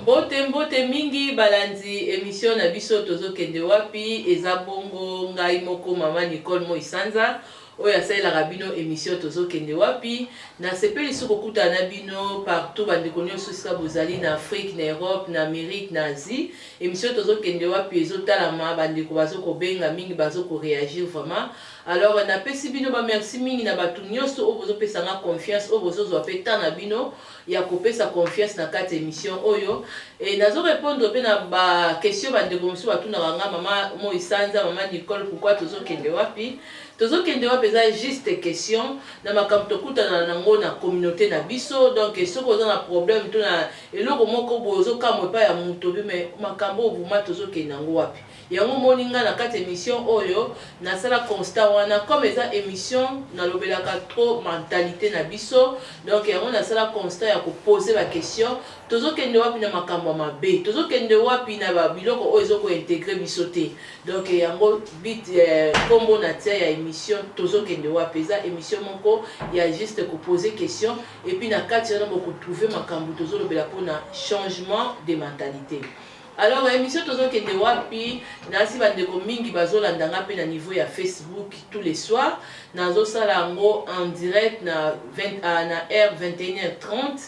Mbote, mbote mingi balandi émission na biso Tozokende wapi. Eza bongo ngai moko, mama Nicole Moisanza, oyo asalelaka bino émission Tozokende wapi. Nasepeli soki kokutana na bino partout, bandeko nyonso esika bozali, na Afrique, na Europe, na Amérique, na Asie. Émission Tozokende wapi ezotalama, bandeko bazokobenga mingi, bazokoréagir vraiment. Alors napesi bino bamerci mingi na bato nyonso oyo bozopesanga confiance, oyo bozozwa mpe temps na bino ya kopesa confiance na kati ya émission oyo. E nazorépondre mpe na baquestion bandeko mosusu batunaka nga: "Mama Moisanza, mama Nicole, pourquoi tozokende wapi?" Tozokende wapi eza juste question na makambo tokutana nango na communauté na biso. Donc soki oza na problème to na eloko moko boye, ozokamwa epai ya moto bi, mais makambo oyo vraiment tozokende yango wapi? Yango moni nga na kati émission oyo nasala constat wana. Comme eza émission nalobelaka trop mentalité na biso, donc yango nasala constat ya kopose baquestion: tozokende wapi na makambo ya mabe? Tozokende wapi na babiloko oyo ezokointégrer biso te? Donc yango bit nkombo na tia ya émission Tozokende wapi. Eza émission moko ya juste kopose question, et puis na kati wana bokotrouve makambo tozolobela mpona changement de mentalité. Alors émission Tozokende wapi, nasi bandeko mingi bazolanda nga mpe na niveau ya Facebook. Tous les soirs nazosala yango en direct na 20, na heure 21h30.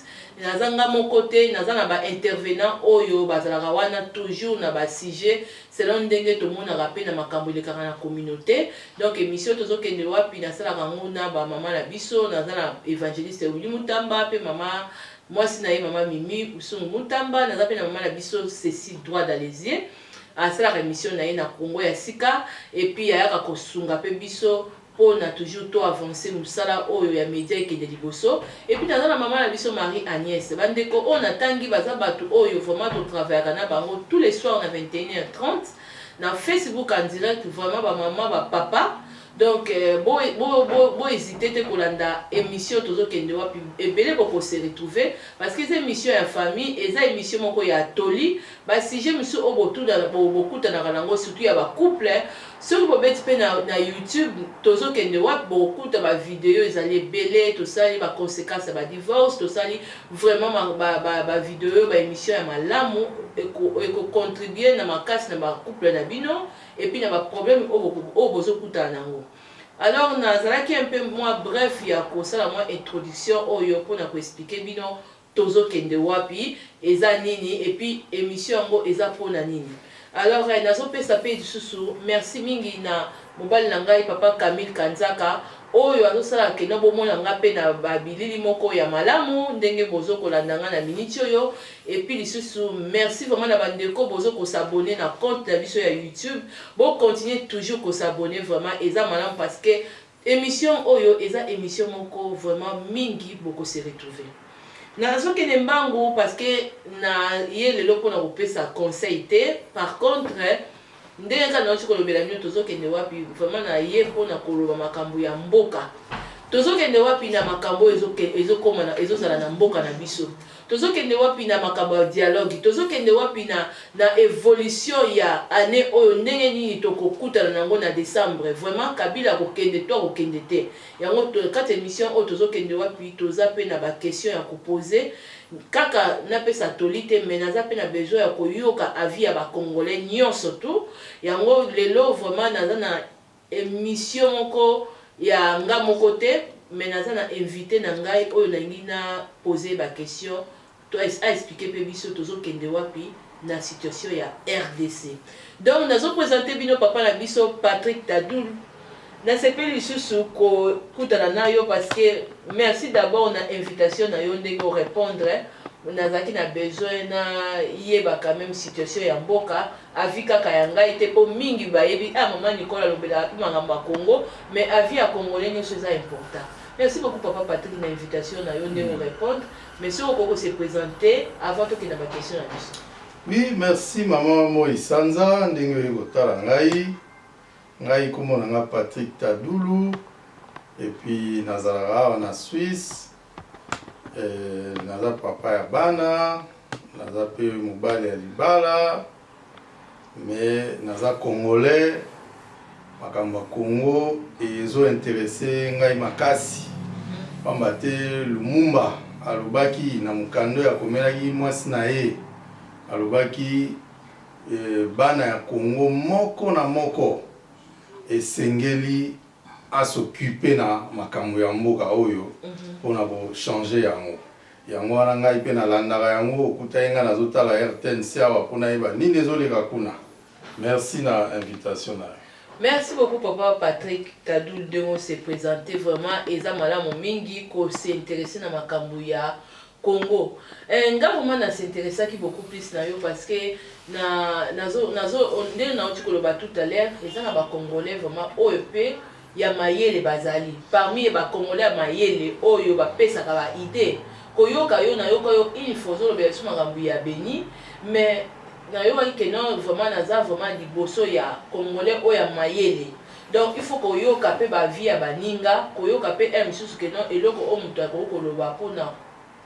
Naza nga moko te, naza na baintervenant oyo bazalaka wana toujours na basujet selon ndenge tomonaka mpe na makambo elekaka na communauté. Donc émission Tozokende wapi, nasalaka yango na bamama na biso. Naza na évangéliste Wili Mutamba mpe mama mwasi na ye, mama Mimi Usungu Mutamba. Naza mpe na mama na biso Cécile Droit d'Alésier, asalaka émission na ye na Congo ya Sika, et puis ayaka kosunga mpe biso mpona toujours to avance mosala oyo ya média ekende liboso. Et puis naza na mama na biso Marie Agnès. Bandeko oyo natangi baza bato oyo vraiment totravaillaka na bango tous les soirs na 21h30 na Facebook en direct. Vraiment bamama, bapapa, donc bohésite te kolanda émission Tozokende wapi. Ebele bokose retrouver parce que eza émission ya famille, eza émission moko ya toli basujet mosusu oyo bokutanaka nango, surtout ya bacouple. Soki bobeti mpe na YouTube Tozokende wapi, bokokuta bavideo ezali ebele. Tosali baconséquence ya badivorce, tosali vraiment bavideo, baémission ya malamu ekocontribue na makasi na bacouple na bino et puis na baproblème oyo bozokutana nango. Alors nazalaki un peu mwa bref ya kosala mwa introduction oyo mpona koexpliquer bino Tozokende wapi eza nini, et puis émission yango eza mpona nini. Alors nazopesa mpe lisusu merci mingi na mobali na ngai, papa Camille Kanzaka, oyo azosala keno bomona nga mpe na babilili moko ya malamu ndenge bozokolanda nga na miniti oyo. Et puis lisusu merci vraiment na bandeko bozokos'abonner na compte na biso ya YouTube. Bocontinue toujours kos'abonner, vraiment eza malamu parce que émission oyo eza émission moko vraiment mingi bokose retrouver. Nazokende mbangu parce que na ye lelo mpona kopesa conseil te. Par contre, ndenge kaka nauti kolobela bino Tozokende wapi, vraiment na ye mpona koloba makambo ya mboka. Tozokende wapi na makambo oyo ezokoma, ezozala na mboka na biso? Tozokende wapi na makambo ya dialogue? Tozokende wapi na évolution ya année oyo? Ndenge nini tokokutana nango na décembre? Vraiment Kabila akokende to akokende te? Yango kati émission oyo Tozokende wapi, toza mpe na baquestion ya kopose. Kaka napesa toli te, mais naza mpe na besoin ya koyoka avis ya bacongolais nyonso tu. Yango lelo vraiment naza na émission moko ya nga moko te, mais naza na invité na ngai oyo nalingi na pose baquestion to aexpliquer mpe biso tozokende wapi na situation ya RDC. Donc nazoprésente bino papa na biso Patrick Tadul. Nasepeli lisusu kokutana na yo parce que merci d'abord na invitation na yo, ndenge orépondre. Nazalaki na besoin nayeba quand même situation ya mboka, avis kaka ya ngai te, mpo mingi bayebi ah, mama Nicole alobelaka mpe makambo ya Congo, mais avis ya congolais nyonso eza important. Merci beaucoup, papa Patrick, na invitation na yo, ndenge orépondre. Mais soki okoki kose présenter avant tokenda baquestion na biso. Oui, merci mama Moi Sanza, ndenge oyi kotala ngai. Ngai kombo na nga Patrick Tadulu, et puis nazalaka awa na Suisse. Naza papa ya bana, naza mpe mobali ya libala, mais naza congolais. Makambo ya Congo ezointéresser ngai makasi, pamba te Lumumba alobaki na mokanda oyo akomelaki mwasi na ye. Alobaki bana ya Congo moko na moko esengeli a s'occuper na makambo ya mboka oyo mpona ko changer yango. Yango wana ngai mpe nalandaka yango, okutaki ngai nazotala RTNC awa mpo nayeba nini ezoleka kuna. Merci na invitation na yo. Merci beaucoup papa Patrick Tadul ndenge o se presenter, vraiment eza malamu mingi ko s'interesser na makambo ya Congo. Eh, nga vraiment na s'interessaki beaucoup plus na yo parce que na nazo nazo ndenge nauti koloba tout à l'heure, eza na ba Congolais vraiment oyo pe ya mayele bazali parmi ba Congolais ya mayele oyo bapesaka ba idée. Koyoka yo, nayoka yo une fois ozolobela biso makambo ya Beni, mais nayokaki ke non, vraiment naza vraiment liboso ya Congolais oyo ya mayele. Donc il faut koyoka pe ba vie ya baninga, koyoka pe un misusu ke non, eloko oyo moto akoki koloba mpona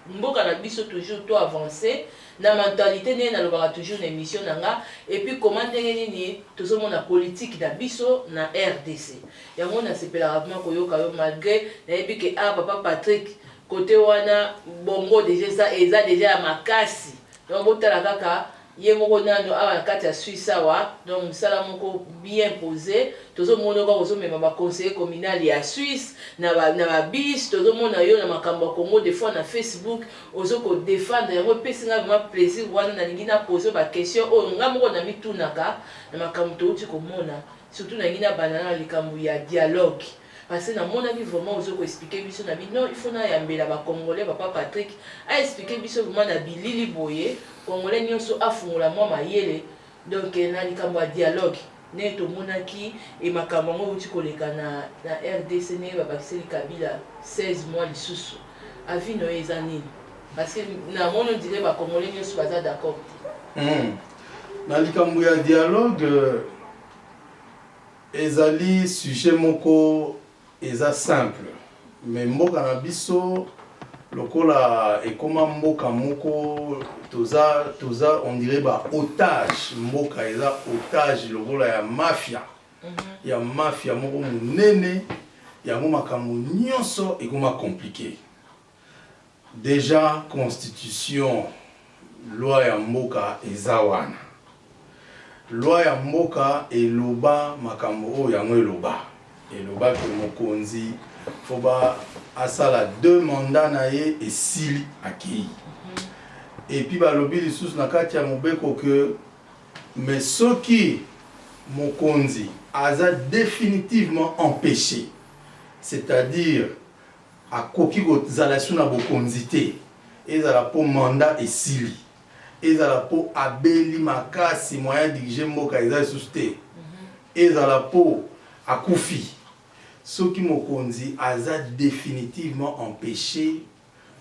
mboka na biso toujours to avancer na mentalité, ndenge nalobaka toujours na émission na nga. Et puis comment, ndenge nini tozomona politique na biso na RDC, yango nasepelaka vraiment koyoka yo, malgré nayebi ke ah, papa Patrick côté wana bongo déjà eza déjà ya makasi. Donc botala kaka ye moko nano awa na kati ya Suisse awa, donc mosala moko bien posé. Tozomona kaka ozomema baconseiller communal ya Suisse na babis, tozomona yo na makambo ya Congo, des fois na Facebook ozo kodefendre yango, epesi nga vraiment plaisir. Wana nalingi napose baquestion oyo nga moko na mitunaka na makambo touti komona, surtout nalingi nabanda na likambo ya dialogue, parce que namonaki vraiment ozo koexpliquer biso na bino, il faut nayambela bacongolais papa Patrick aexpliquer biso vraiment na bilili boye, Congolais nyonso afungola mwa mayele. Donc na likambo ya dialogue, ndenge tomonaki e makambo yango euti koleka na RDC, ndenge babakiseli Kabila 16 mois lisusu, avis na yo eza nini? Parce que namoni on dirait bacongolais nyonso baza d'accord te. Na likambo ya dialogue, ezali sujet moko eza simple, mais mboka na biso lokola ekoma mboka moko toza on dirait ba otage, mboka eza otage lokola ya mafia, ya mafia moko monene. Yango makambo nyonso ekoma compliqué. Déjà constitution, loi ya mboka eza wana. Loi ya mboka eloba makambo oyo yango eloba, elobaki mokonzi fo ba asala deux mandats na ye, esili, akei. Et puis balobi lisusu na kati ya mobeko ke mais soki mokonzi aza définitivement empêché, c'est-à-dire akoki kozala su na bokonzi te, ezala mpo mandat esili, ezala mpo abeli makasi, moyen dirige mboka eza lisusu te, ezala mpo akufi, soki mokonzi aza définitivement empêché,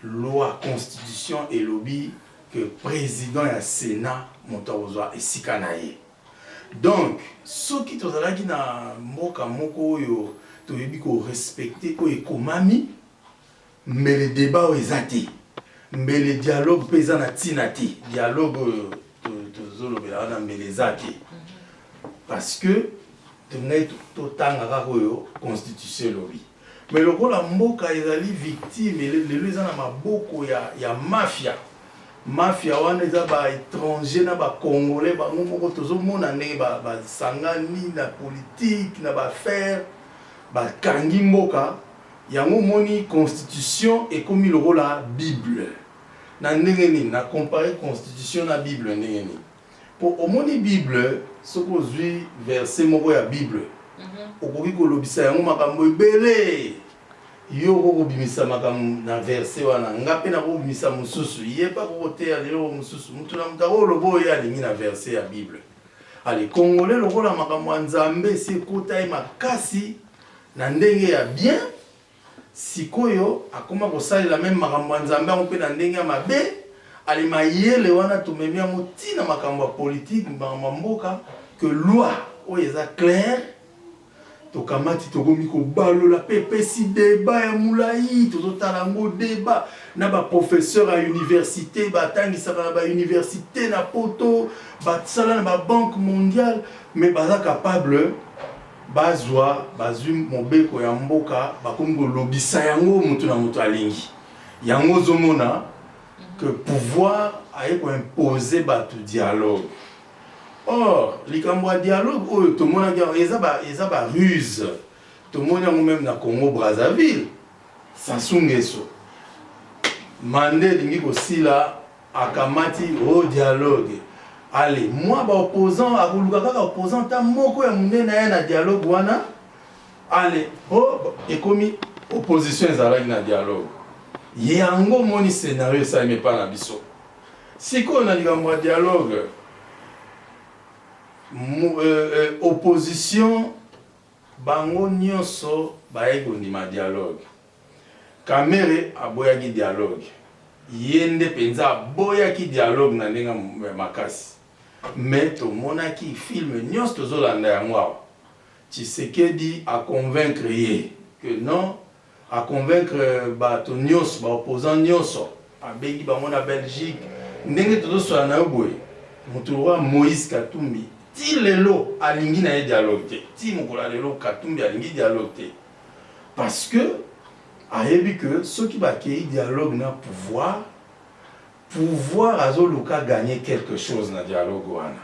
loi, constitution elobi que président ya Sénat moto akozwa esika na ye. Donc soki tozalaki na mboka moko oyo toyebi korespecter oyo ekomami, mbele débat oyo eza te, mbele dialogue mpe eza na ntina te. Dialogue oyo tozolobela wana, mbele eza te, parce que tongai totanga kaka oyo constitution elobi. Mais lokola mboka ezali victime lelo, eza na maboko ya mafia. Mafia wana eza baétranger na bacongolais bango moko. Tozomona ndenge basangani na politique, na baaffaire, bakangi mboka. Yango omoni constitution ekomi lokola Bible. Na ndenge nini na compare constitution na Bible? Ndenge nini? Mpo omoni Bible, soki ozwi verset moko ya Bible, okoki kolobisa yango makambo ebele. Yo okoki kobimisa makambo na verset wana, nga mpe nakobimisa mosusu, ye mpe akokoteya leloko mosusu, motu na moto akoloba oyo ye alingi na verset ya Bible. Ale Congolais, lokola makambo ya Nzambe esi ekota ye makasi na ndenge ya bien, sikoyo akoma kosalela même makambo ya Nzambe yango mpe na ndenge ya mabe. Ale mayele wana tomemi yango ntina makambo ya politike, makambo ya mboka, ke loi oyo eza claire, tokamati, tokomi kobalola mpe epesi débat ya molai. Tozotala yango, débat na baprofesseur ya université, batangisaka na bauniversité na Poto, basala na babanque mondiale, mais baza capable bazwa, bazwi mobeko ya mboka, bakomi kolobisa yango moto na moto alingi. Yango ozomona. Que pouvoir aye koimpose bato dialogue. Or likambo ya dialogue oyo tomonaki yango eza ba ruse. Tomoni yango meme na Congo Brazzaville. Sassou Nguesso, mandat elingi kosila, akamati o dialogue. Allez, mwa ba opposant, akoluka kaka opposant ta moko ya monene aya na dialogue wana. Allez, oh, ekomi opposition ezalaki na dialogue. Yango moni scénario esalemi epai na biso. Sikoyo na likambo ya dialogue, opposition bango nyonso bayaki kondima dialogue. Kamerhe aboyaki dialogue. Ye nde mpenza aboyaki dialogue na ndenge ya makasi. Mais tomonaki film nyonso tozolanda yango awa. Tshisekedi a convaincre ye que non, a convaincre bato nyonso, ba opposants nyonso, abengi bango na Belgique. Ndenge tozosala na yo boye, moto lokola Moïse Katumbi ti lelo alingi na ye dialogue te. Ti mokolo ya lelo Katumbi alingi dialogue te, parce que ayebi que soki bakei dialogue na pouvoir, pouvoir azoluka gagner quelque chose na dialogue wana.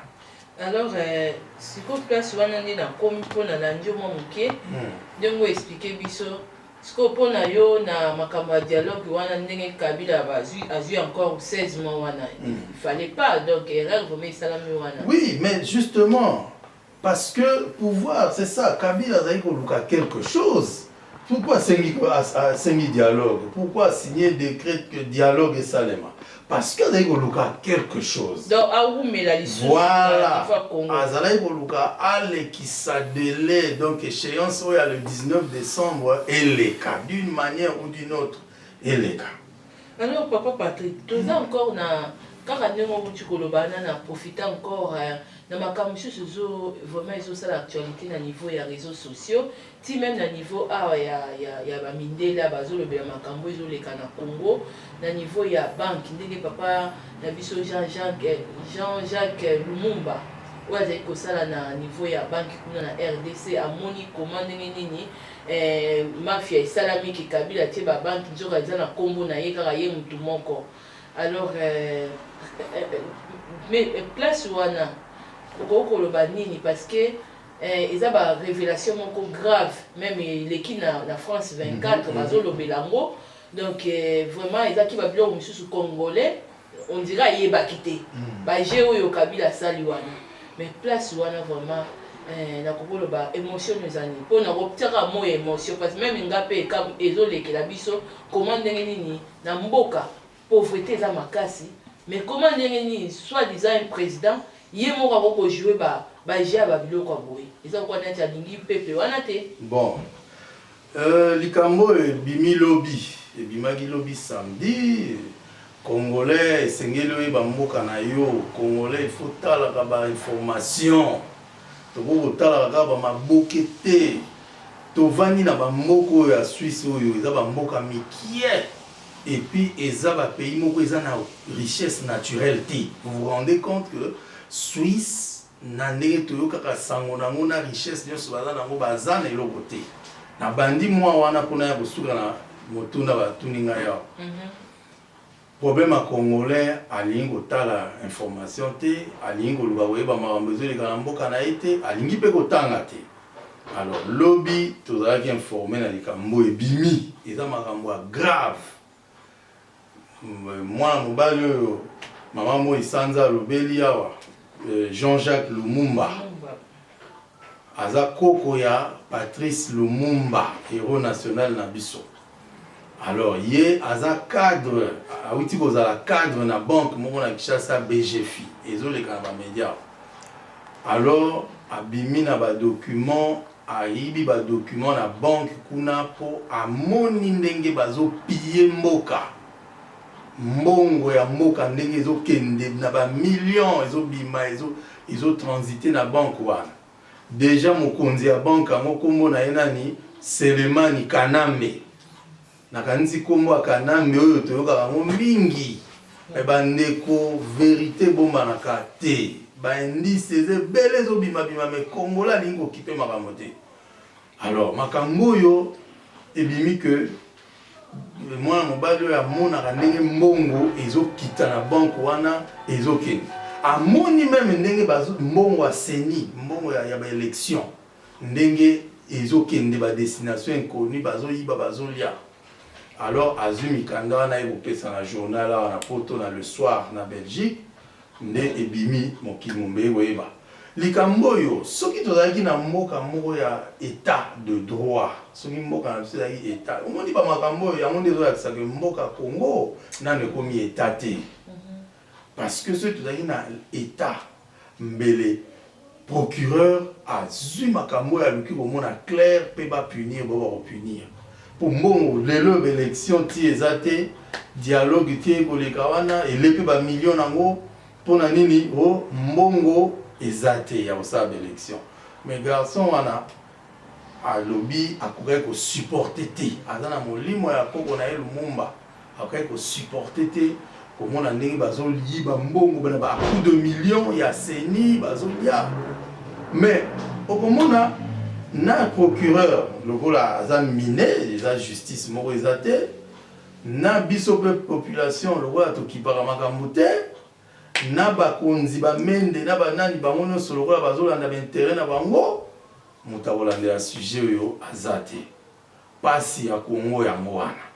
Alors sikoyo place wana nde nakomi mpo nalandi yo mwa moke ndenge oexplike biso. Sikoyo mpo na yo, na makambo ya dialogue wana, ndenge Kabila azwi encore 16 mois wana, il fallait pas, donc erreur vraiment esalami wana. Oui, mais justement, parce que pouvoir, c'est ça, Kabila azali koluka quelque chose. Pourquoi asengi dialogue? Pourquoi signer décret que dialogue esalema? Parce que azali koluka quelque chose. Donc awumela lisusu. Voilà, azalaki koluka alekisa délai, donc échéance oyo ya le 19 décembre eleka d'une manière ou d'une autre, eleka. Alors papa Patrick, toza encore na kaka ndenge okuti koloba wana, na profite encore na makambo mosusu ezo vraiment ezosala actualité na niveau ya réseaux sociaux, ti même na niveau awa ya bamindele bazolobela makambo ezoleka na Congo na niveau ya banque, ndenge papa na biso Jean-Jacques Lumumba oyo azali kosala na niveau ya banque kuna na RDC amoni koma ndenge nini mafia esalami ke Kabila tie babanque, nzoka eza na nkombo na ye kaka ye mutu moko. Alors mais place wana okoki koloba nini? Parce que eza ba révélation moko grave, même eleki na France 24, bazolobela yango. Donc vraiment ezaki babiloko mosusu congolais on dirait ayebaki te baje oyo Kabila asali wana. Mais place wana vraiment nakoki koloba émotion no eza nini? Mpo nakotiaka mo émotion, parce que même nga mpe ezolekela biso koma ndenge nini na mboka pauvreté eza makasi, mais comment, ndenge nini soit disant un président ye moko akoki kojouer baje ya babiloko ya boye? Eza kwa neti alingi peuple wana te. Bon, likambo oyo ebimi lobi, ebimaki lobi samedi. Congolais esengeli oyeba mboka na yo. Congolais, il faut talaka bainformation. Tokoki kotalaka kaka bamaboke te. Tovandi na bamboka oyo ya Suisse, oyo eza bamboka mikie, et puis eza bapays moko eza na richesse naturelle te. Vous vous rendez compte que Suisse, na ndenge toyokaka sango nango na richesse nyonso baza nango, baza na eloko te. Nabandi mwa wana mpona ya kosuka na motuna batuni ngai awa. Problème ya congolais, alingi kotala information te, alingi koluka koyeba makambo ezoleka na mboka na ye te, alingi mpe kotanga te. Alors lobi tozalaki informé na likambo ebimi, eza makambo ya grave. Mwana mobali oyo mama Moi Sanza alobeli awa, Jean-Jacques Lumumba, aza koko ya Patrice Lumumba, héros national na biso. Alors ye aza cadre, awuti kozala cadre na banque moko na Kinshasa, BGFI, ezoleka na bamédia. Alors abimi na badocument, ayibi badocument na banque kuna mpo amoni ndenge bazopiller mboka, mbongo ya mboka ndenge ezokende na bamillion, ezobima, ezotransite na banque wana. Déjà mokonzi ya banque yango, nkombo na ye nani? Selemani Kanambe. Nakanisi nkombo ya Kanambe oyo toyokaka yango mingi, me bandeko, vérité ebombanaka te. Baindice eza ebele, ezobimabima, me Congolais alingi kokipe makambo te. Alors makambo oyo ebimi ke Mwana mobali oyo amonaka ndenge mbongo ezokita na banque wana ezokende. Amoni meme ndenge bazo mbongo ya CENI, mbongo ya ba elections ndenge ezokende ba destination inconnue, bazoyiba, bazolia. Alors azwi mikanda wana aye kopesa na journal awa na poto na le soir na Belgique nde ebimi mokili mombe eye koyeba likambo oyo. Soki tozalaki na mboka moko ya etat de droit, soki mboka na biso ezalaki etat, omoni ba makambo oyo yango nde ezolakisa que mboka Congo nanu ekomi etat te. Parce que soki tozalaki na etat mbele procureur azui makambo oyo aluki komona clair pe ba punir ba oyo bako punir po mbongo lelo oyo ba election ti eza te dialogue ti ekoleka wana ele pe ba millions nango pona nini oh mbongo eza te ya kosala ba election mais garçon wana alobi akokaki ko supporter te aza na molimo ya koko na ye Lumumba. Akokaki ko supporter te komona ndenge bazo yiba mbongo na ba coup de millions ya CENI bazo lia. Mais okomona na procureur lokola aza mine, eza justice moko eza te, na biso pe population lokola tokipaka makambo te, na bakonzi ba Mende na ba nani bango nionso lokola bazolanda ba interet na bango, moto akolandela sujet oyo aza te. Pasi ya Congo yango wana.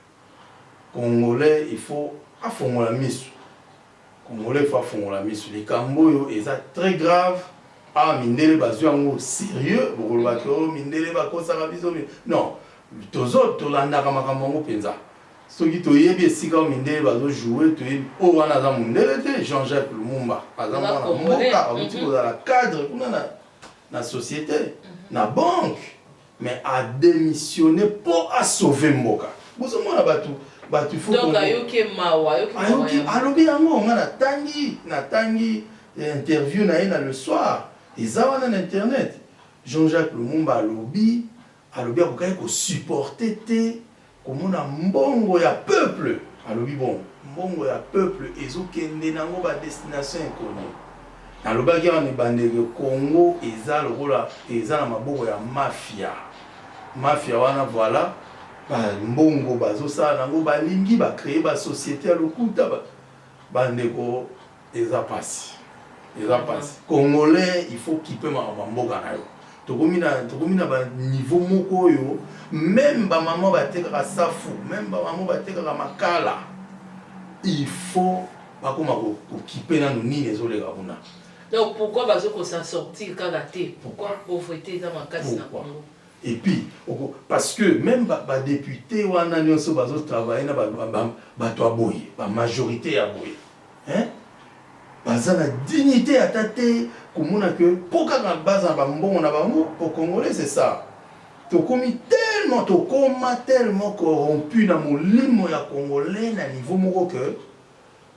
Congolais il faut afongola misu. Congolais il faut afongola misu. Likambo oyo eza très grave. Awa mindele bazwi yango serieux, bokoloba ke oh mindele bakosaka biso. Non, tozo tolandaka makambo yango penza. Soki toyebi esika oyo mindele bazo jouer, toyebi oyo wana aza mundele te, Jean-Jacques Lumumba aza mwana mboka, awuti kozala cadre kuna na na societe, na banque. Mais a demissionne po a sauver mboka. Bozo mona batu batu il faut Donc ayoki mawa, ayoki mawa ayoki ya alobi yango nga na tangi na tangi interview na ye na le soir eza wana na internet. Jean-Jacques Lumumba alobi alobi akokaki ko supporter te komona mbongo ya peuple alobi bongo mbongo ya peuple ezo kende nango ba destination inconnue. Nalobaki awa na ebandeli que Congo eza lokola eza na maboko ya mafia. Mafia wana voila ba mbongo bazo sala nango balingi ba creer ba societe ya lokuta ba bandeko Eza pasi eza pasi congolais il faut kipe makambo ya mboka na yo tokomi na tokomi na ba niveau moko oyo meme ba maman batekaka safu meme ba maman batekaka makala il faut bakoma kokipe nanu nini ezoleka kuna. Donc pourquoi bazo ko s'en sortir kaka te pourquoi pauvrete eza makasi na Congo. Et puis oko parce que meme ba ba deputes wana nionso bazo travailler na ba ba bato ya boye ba majorite ya boye Hein baza na dignite ata te komona que po kaka baza na ba mbongo na bango po congolais c'est ça tokomi tellement tokoma tellement corrompu na molimo ya congolais na niveau moko que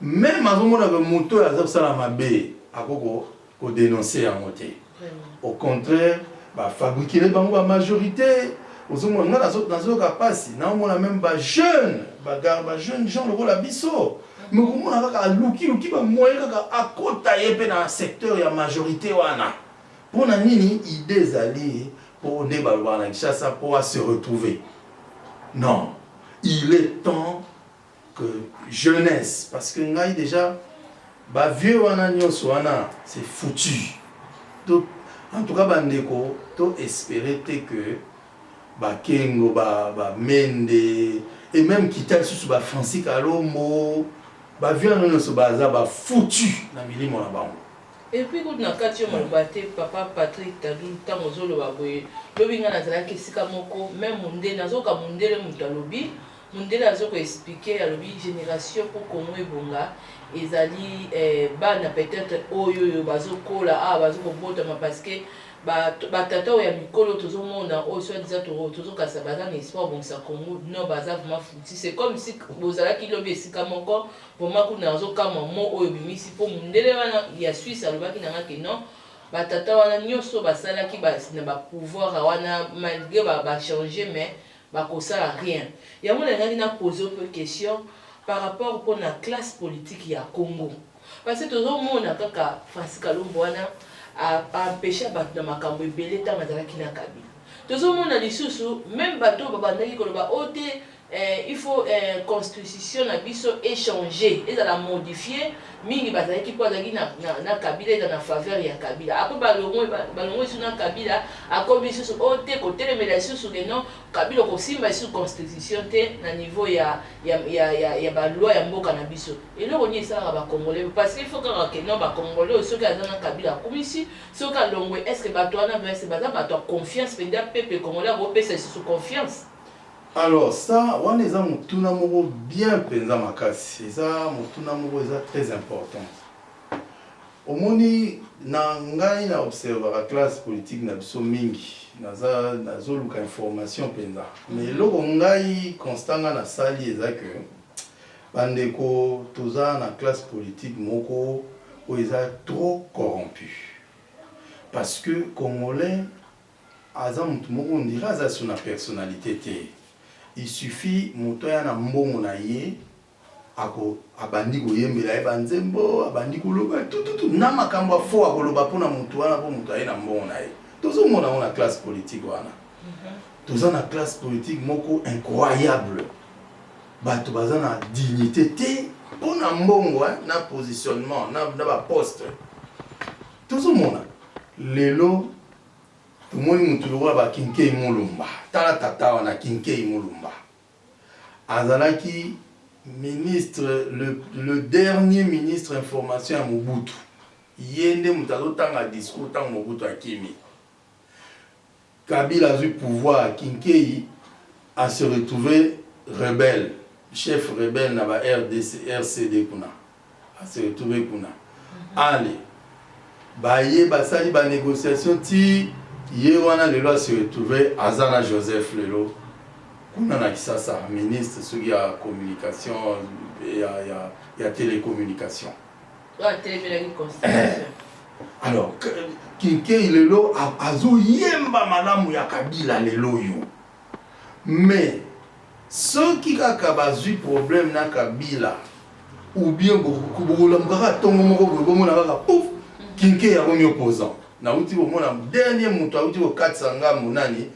meme azomona que moto oyo aza kosala mabe ako ko denoncer yango te au contraire ba fabriquer bango ba majorite ozomona nga nazoyoka pasi naomona meme ba jeune ba gar ba jeune gens lokola biso mais okomona kaka aluki luki ba moyen kaka akota ye pe na secteur ya majorite wana pona nini idee ezali po nde balobaka na Kinshasa po a se retrouver non il est temps que jeunesse parce que ngai dejà ba vieux wana nionso wana c'est foutu to en tout cas ba ndeko to esperer te que ba kengo ba ba mende et meme kita lisusu ba Francis kalombo ba vieux wana nionso baza ba foutu na milimo na bango. Et puis kutu na kati yo maloba te papa Patrick Tadu tango ozo loba boye lobi nga nazalaki esika moko meme mundele nazoyoka mundele mutu alobi Mundele azo ko expliquer alobi generation po Congo ebonga ezali bana peut etre oyo oyo bazo kola awa bazo ko botama parce que ba ba tata oyo ya mikolo tozo mona oyo soit disant tozo kanisa baza na espoir bongisa Congo non baza vraiment foutu c'est comme si bozalaki lobi esika moko vraiment kuna nazo kamwa mot oyo obimisi po mundele wana ya Suisse alobaki na nga que non ba tata wana nioso basalaki ba na ba pouvoir wana malgre ba changer mais Bakosala rien. Yango nalingaki na poser yo pe question par rapport pona classe politique ya Congo. Parce que tozo mona kaka Francis Kalombo wana a empecha batu na makambo ebele tango azalaki na Kabila. Tozo mona lisusu meme batu oyo babandaki koloba oh te. Il faut constitution na biso echanger, ezala modifier. Mingi bazalaki mpo azalaki na Kabila, eza na faveur ya Kabila. Après balongwe, balongwe lisusu na Kabila, akomi lisusu o te kotelemela lisusu ke non, Kabila okosimba lisusu constitution te na niveau ya baloi ya mboka na biso. Eloko nini esalaka Bacongolais? Parce que il faut kaka ke non, Bacongolais oyo soki aza na Kabila akumisi, soki alongwe, est ce que bato wana vese baza bato ya confiance mpenza? Peuple congolais akopesa lisusu confiance? Alors ça wana eza motuna moko bien mpenza makasi, eza motuna moko eza très important. Omoni, na ngai na observaka classe politique na biso mingi, naza nazoluka information mpenza, mais eloko ngai constat nga nasali eza ke, bandeko, toza na classe politique moko oyo eza trop corrompu, parce que Congolais aza motu moko ondire aza so na personnalité te. Il suffit moto aya na mbongo na ye, ako abandi koyembela ye banzembo, abandi koloba tututu na makambo afo akoloba mpona motu wana, mpo moto aye na mbongo na ye. Tozomona yango na classe politique wana. Toza na classe politique moko incroyable, bato baza na dignité te mpo na mbongo, na positionnement na baposte. Tozomona lelo, tomoni motu lokola bakinkei Mulumba. Tala tata wana Kinkei Mulumba, azalaki ministre, le dernier ministre information ya Mobutu. Ye nde moto azotanga discours ntango Mobutu akimi. Kabila azwi pouvoir, Kinkei a se retrouvé rebelle, chef rebelle na ba RDC, RCD kuna. A se retrouvé kuna. Ale baye basali banégociation ti ye wana lelo a se retrouvé aza na Joseph lelo kuna na Kisasa, ministre soki ya communication, ya télécommunication. Oyo atelemelaki constitution. Alors Kinkei lelo azoyemba malamu ya Kabila lelo oyo, mais soki kaka bazwi problème na Kabila ou bien bokolamukaka ntongo moko boye, bomona kaka pouf, Kinkei akomi opposant. Nauti komona dernier moto auti kokatisa ngambu, nani,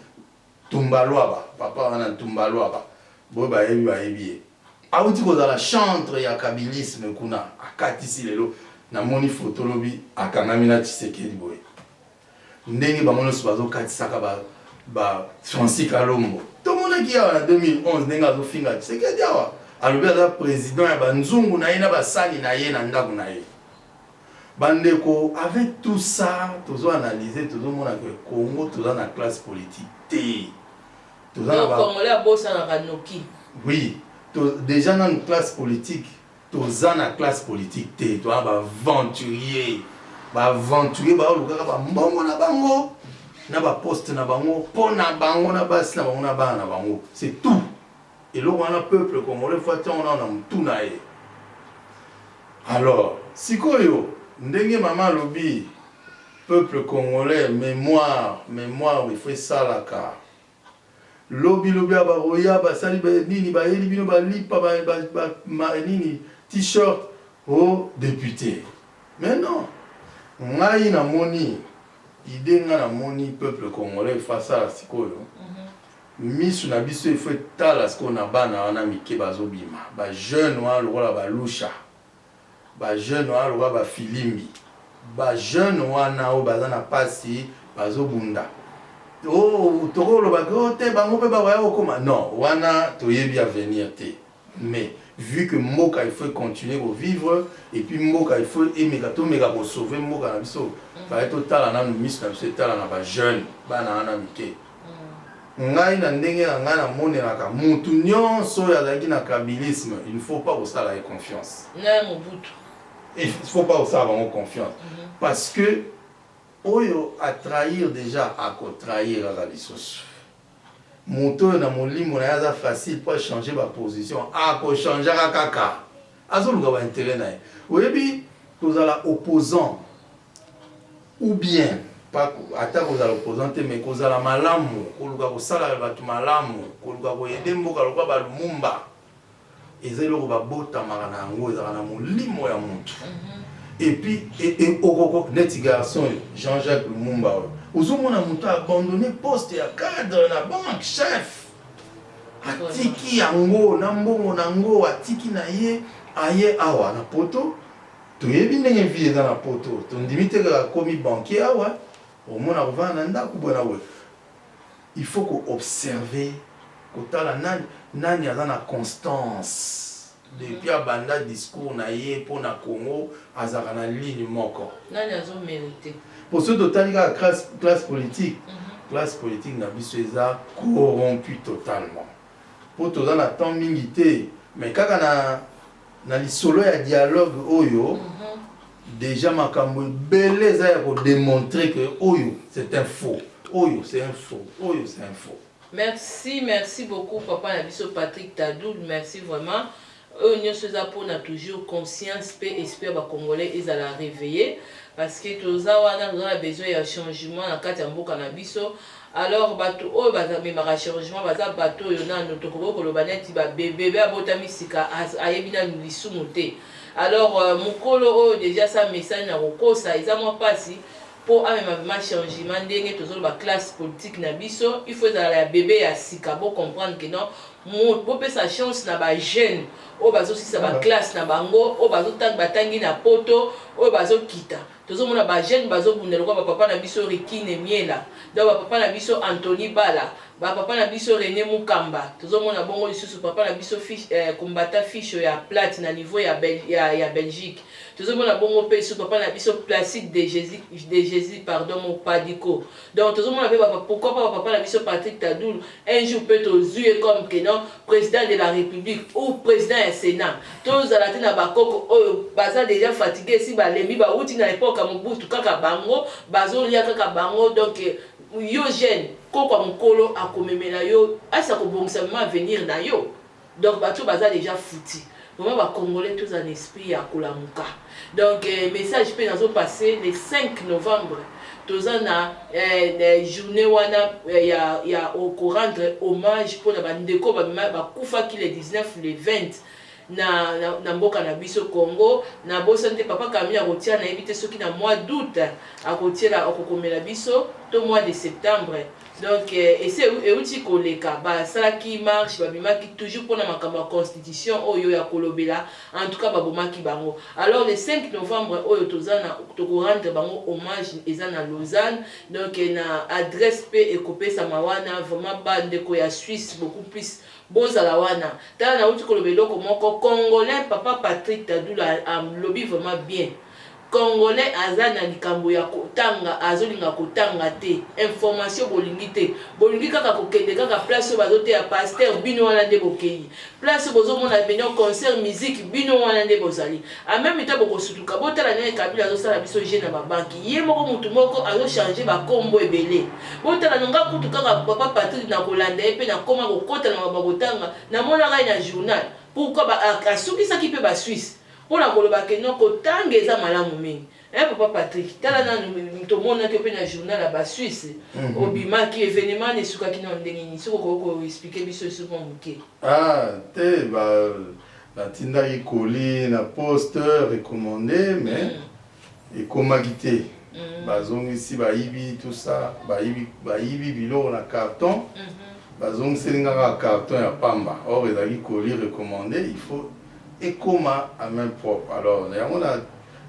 Tumbalwaba, papa wana Tumbalwaba boyo bayebi, bayebi ye, auti kozala chantre ya kabilisme kuna, akatisi. Lelo namoni foto lobi akangami na Tshisekedi boye, ndenge bango nyonso bazokatisaka ba Francis Kalombo. Tomonaki awa na 2011 ndenge azofinga Tshisekedi awa, alobi aza président ya banzungu na ye na basali na ye na ndako na ye. Bandeko, avec tout ça tozoanalyse, tozomona ke Congo toza na classe politique te. Toza na Congolais abosanaka noki. Oui, déjà nanu classe politique, toza na classe politique te. Toza baaventurier, baaventurier baolukaka bambongo na bango na baposte na bango, mpo na bango na basi na bango na bana na bango, c'est tout. Eloko wana peuple congolais faut atia wana na motu na ye. Alors sikoyo, ndenge mama alobi, peuple congolais, mémoire, mémoire il faut esalaka. Lobi lobi ya bakoya, basali nini, bayeli bino balipa nini, t-shirt o député. Mais non, ngai namoni idée, ngai namoni peuple congolais faut asala sikoyo misu na biso, il faut etala sikoyo na bana wana mike bazobima, bajeune wana lokola balusha, bajeune wana lokola bafilimbi, bajeune wana oyo baza na mpasi, bazobunda. Tokolobaki o te, bango mpe bakoya kokóma. Non, wana toyebi avenir te, mais vu que mboka il faut continuer kovivre et puis mboka il faut emeka, tomeka kosauve mboka na biso, fallait totala nanu, miso na biso etala na bajeune, bana wana mike. Ngai na ndenge na ngai namonelaka, mutu nyonso oyo azalaki na kabilisme, il ne faut pas kosala ye confiance. Na Mobutu. Il faut pas kosala bango confiance, parce que oyo atrahir déjà, akotrahir kaka lisusu. Moto oyo na molimo na ye aza facile po achanger baposition, akochangeaka kaka, azoluka baintérêt na ye. Oyebi, kozala opposant ou bien pas, ata kozala opposant te, mais kozala malamu, koluka kosala bato malamu, koluka koaider mboka lokola balumumba, eza eloko babotamaka na yango, ezalaka na molimo ya motu. Et puis okoko neti garçon oyo Jean-Jacques Lumumba oyo, ozomona moto abandonné poste ya cadre na banque, chef. Atiki yango na mbongo na yango, atiki na ye, aye awa na poto. Toyebi ndenge vie eza na poto. Tondimi te kaka akomi banquier awa, omona kovanda na ndako boye na boye. Il faut ko observer, kotala nani nani aza na constance. Depuis abanda discours na ye mpo na Congo, azalaka na ligne moko. Nani azo mérite? Po soki totali kaka classe politique, classe politique na biso eza corrompu totalement. Po toza na temps mingi te, mais kaka na lisolo ya dialogue oyo, déjà makambo ebele eza ya kodémontrer que oyo c'est un faux, oyo c'est un faux, oyo c'est un faux. Merci, merci beaucoup, papa na biso Patrick Tadoul, merci vraiment. Oyo nyonso eza mpona toujours conscience mpe esprit ya bacongolais ezala réveillé, parce que toza wana, toza na besoin ya changement na kati ya mboka na biso. Alors bato oyo bamemaka changement baza bato oyo nano tokoki koloba neti babébé abotami sika, ayebi nanu lisumu te. Alors mokolo oyo déjà sa mesani na kokosa, eza mwa mpasi mpo amema vraiment changement. Ndenge tozoloba, classe politique na biso, il faut ezala ya bébé ya sika. Bocomprendre que non, bopesa chance na bajeune oyo bazosisa baclasse na bango, oyo batangi na poto, oyo bazokita. Tozomona bajeune bazobunda lokola bapapa na biso Rikine Miela, donc bapapa na biso Antony Bala, bapapa na biso René Mukamba. Tozomona bongo lisusu papa na biso kombata fiche ya plate na niveau ya Belgique. Tozomona bongo mpe lisusu papa na biso Placide de Jésus, de Jésus, pardon, Mopadiko. Donc tozomona mpe, pourquoi pas bapapa na biso Patrick Tadoul, un jour mpe tozwi ye comme que non, président de la République ou président ya Sénat. Tozala te na bakoko oyo baza déjà fatigué, esi balembi, bauti na époque ya Mobutu, kaka bango bazolia, kaka bango. Donc yo jeune, koko ya mokolo akomemela yo asi akobongisa vraiment avenir na yo. Donc bato baza déjà foutu vraiment. Bacongolais, toza na esprit ya kolamuka. Donc message mpe nazopasse: le 5 novembre toza na journée wana ya korendre hommage mpona bandeko bakufaki le 19, le 20 na mboka na biso Congo. Nabosani te, papa Camille akotia, nayebi te soki na mois d'août akotiela, akokomela biso to mois de septembre. Donc ese euti koleka, basalaki marche, babimaki toujours mpona makambo ya constitution oyo ya kolobela. En tout cas babomaki bango. Alors le 5 novembre oyo toza na tokorendre bango hommage, eza na Lausanne. Donc na adresse mpe ekopesama wana. Vraiment, bandeko ya Suisse beaucoup plus, bozala wana. Tala, nauti koloba eloko moko, congolais, papa Patrick Tadula alobi vraiment bien: congolais aza na likambo ya kotanga, azolinga kotanga te. Information bolingi te, bolingi kaka kokende kaka place oyo bazoteya pasteur, bino wana nde bokei. Place oyo bozomona bino concert, musique, bino wana nde bozali. En même temps bokosutuka. Botala ndenge Kabila azosala biso jeu na babanki, ye moko mutu moko azochange bakombo ebele. Botala nonga kutu kaka papa Patrick, na kolanda ye mpe nakoma kokota na makambo kotanga, namonaka ye na journal. Pourquoi asukisaki mpe basuisse mpona koloba que non, kotanga eza malamu mingi? Papa Patrick, tala nanu, tomonaki mpe na journal ya basuisse, obimaki événement na esukaki na ndenge nini? Soki okoki koexpliquer biso esuka moke. Ah te, ba natindaki colis na poste recommandé, mais ekomaki te. Bazongisi, bayibi tout ça, bayibi, bayibi biloko na carton. Bazongiseli nga kaka carton ya pamba. Or ezalaki colis recommandé, il faut ekoma à main propre. Alors yango na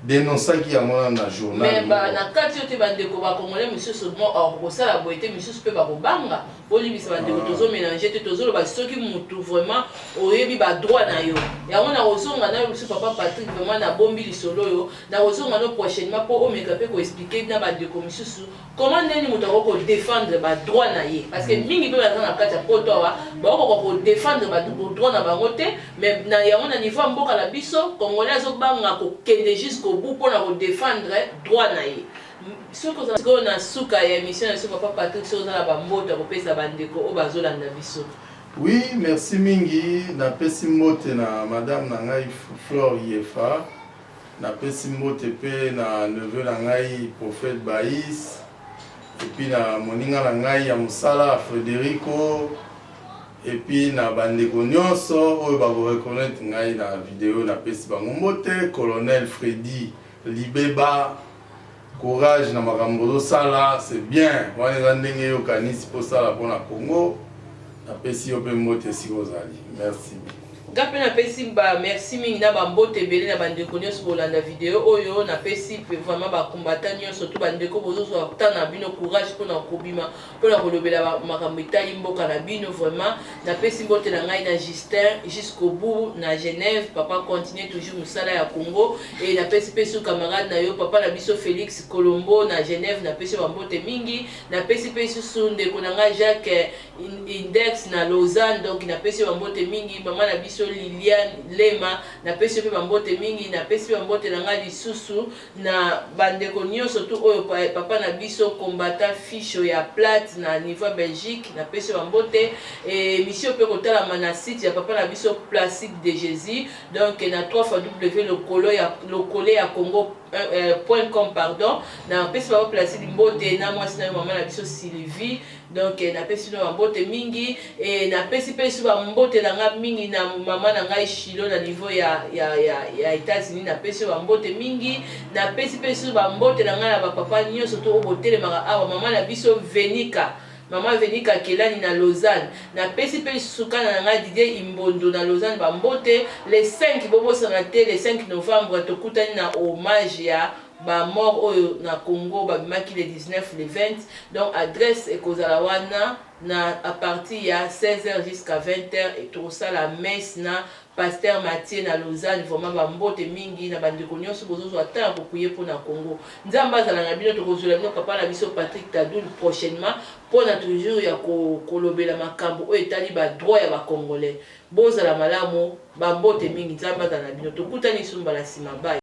dénonçaki yango wana na journal. Mais na kati oyo te, bandeko bacongolais misusu kosala boye te, misusu mpe bakobanga. Bolibisa bandeko. Tozomélange te, tozoloba soki mutu vraiment oyebi badroit na yo. Yango nakozonga na yo mosusu, papa Patrick. Vraiment nabombi lisolo oyo, nakozonga no prochainement mpo omeka mpe koexpliquer na bandeko misusu comment, ndeni moto akoki kodéfendre badroit na ye, parce que mingi mpe baza na kati ya poto awa, bakokoka kodéfendre badroit na bango te. Mais na yango, na niveau ya mboka na biso, congolais azobanga kokende jusqu'au bout mpona kodéfendre droit na ye. Soki ozala sikoyo na suka ya émission na biso, papa Patrick, soki oza na bambote ya kopesa bandeko oyo bazolanda biso. Oui, merci mingi. Napesi mbote na madame na ngai Flore Yefa, napesi mbote mpe na neveu na ngai Prophète Bais, et puis na moninga na ngai ya mosala Frederico, et puis na bandeko nyonso oyo bakoreconnaître ngai na video, napesi bango mbote. Colonel Fredi Libeba, courage na makambo ozosala, c'est bien. Wana eza ndenge yokanisi mposala mpona Congo. Napesi yo mpe mbote esika ozali. Merci. Nga mpe napesi ba merci mingi na ba mbote ebele na ba ndeko nionso bolanda video oyo, napesi pe vraiment ba combattants nionso tout ba ndeko bozozwa temps na bino courage pona kobima pona kolobela ba makambo etali mboka na bino vraiment napesi mbote na ngai na Justin jusqu'au bout na Genève papa continue toujours musala ya Congo et napesi pe sous camarade na yo papa na biso Felix Kolombo na Genève napesi yo ba mbote mingi napesi pe lisusu ndeko na ngai Jacques Index na Lausanne donc napesi yo ba mbote mingi mama na biso Liliane Lema napesi yo pe ba mbote mingi napesi ba mbote na ngai lisusu na ba ndeko nioso tout oyo papa na biso combattant Fisho ya Plate na niveau ya Belgique napesi yo ba mbote emission pe kotalama na site ya papa na biso Placide de Jesus donc na 3 fois w lokolo ya lokole ya Congo point com pardon napesi papa Placide mbote na mwasi na yo mama na biso Sylvie. Donc napesi bino ba mbote mingi et napesi pe lisusu ba mbote na nga mingi na mama na ngai Shilo na niveau ya ya ya ya Etats-Unis napesi yo ba mbote mingi napesi pe lisusu ba mbote na ngai na ba papa nionso to oyo botelemaka awa mama na biso Venika mama Venika Kelani na Lausanne napesi pe lisusu kana na ngai Didier Imbondo na Lausanne ba mbote le 5 bobosana te le 5 novembre tokutani na hommage ya Ba mort oyo na Congo ba bimaki le 19 le 20 donc adresse ekozala wana na à partir ya 16 heures jusqu'à 20 heures et tokosala messe na pasteur Mathieu na Lausanne vraiment ba mbote mingi na ba ndeko nionso bozozwa temps ya ko prier pona Congo Nzambe azala na bino tokozwela bino papa na biso Patrick Tadoul prochainement pona toujours ya ko kolobela makambo oyo etali ba droit ya ba congolais bozala malamu ba mbote mingi Nzambe azala na bino tokutani lisusu mbala sima bye.